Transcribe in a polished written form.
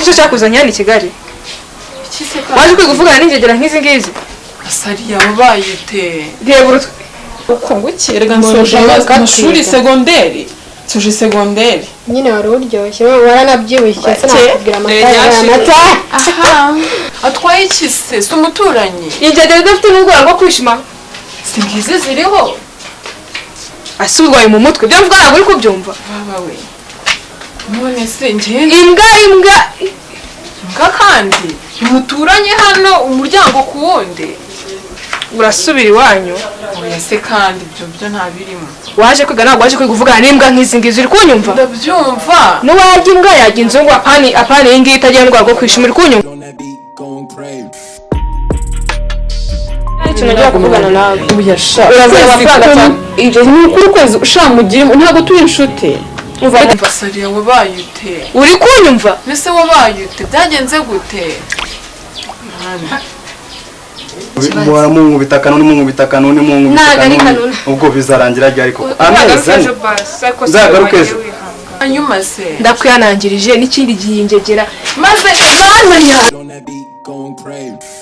Icyo cyakuzanye hano i Kigali? Iki se? Waje kwiga uvugana n'ingegera nk'izi ngizi? Sariya, wabaye ute? Reba urutwe. Uko nguki? Rega nsoje amashuri segonderi, nsoje segonderi. Nyine wari uryoshye, waranabyibushye, sinakubwira amata yawe, amata. Aha atwaye iki se? Si umuturanyi? Ingegera idafite n'ubwoba bwo kwishima. Si ngizi ziriho. Ase urwaye mu mutwe? Ibyo mvuga ntabwo uri kubyumva? Baba we, none se njye Imbwa, imbwa. Imbwa kandi ntimuturanye hano umuryango ku wundi? Urasubira iwanyu. Oya se kandi, ibyo byo ntabirimo. Waje kwiga, ntabwo waje kwiga uvugana n'imbwa nk'izi ngizi, uri kunyumva? Ndabyumva. N'uwarya imbwa yarya inzungu, apani apani iyi ngiyi itagira indwara rwo kwishima, uri kunyumva? On that beat, going crazy. Ikintu ngiye kuvugana nawe. Oya sha. Urazana amafaranga cyane. Ibyo ni ukuri, ukwezi sha mugira ntabwo turi inshuti. Umva Sariya, wabaye ute? Uri kunyumva? Mbese wabaye ute? Byagenze gute? Muhora munkubita kanuni, munkubita kanuni, munkubita Ntabwo ari kanuni. kanuni. Ubwo bizarangira ryari koko? Amezi 4, nzagaruke ejo. Hanyuma se? Ndakwihanangirije n'ikindi gihe ingegera Maze mana ya On that beat, going crazy.